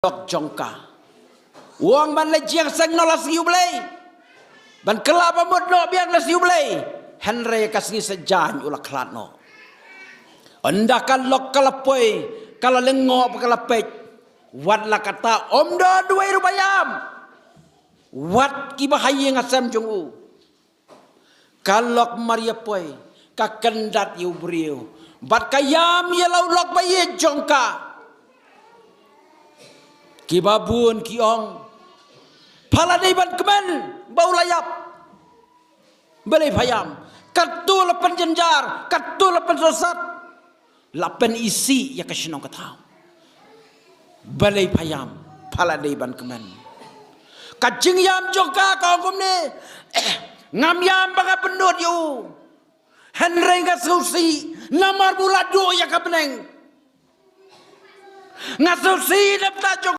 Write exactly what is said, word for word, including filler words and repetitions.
lok jong ka. U ong ban leit jingseng noh la sngi U Blei, ban kylla ba mut noh biang la sngi U Blei. Hynrei ka sngi Saitjaiñ u la khlad noh. Ynda ka lok ka la poi, ka la lyngngoh bad ka la peit. Wat la katta, ym don uwei ruh ba ïam, wat kiba ha ïing ha sem jong u. Ka lok mar ïa poi, ka kyndat ïa u briew, bad ka ïam ïa la u lok ba ïeit jong ka. Kiba bun ki ong, pha la dei ban kmen ba u la ïap. Balei pha ïam? Katto la pynjynjar, katto la pynsangsot, la pynisih ïa ka shnong ka thaw. Balei pha ïam? Pha la dei ban kmen. Ka jingïam jong ka ka ong kumne, ngam ïam ba nga pynnud ïa u, hynrei nga sngewsih namar ba u la duh ïa ka bneng. Nga sngewsih na bynta jong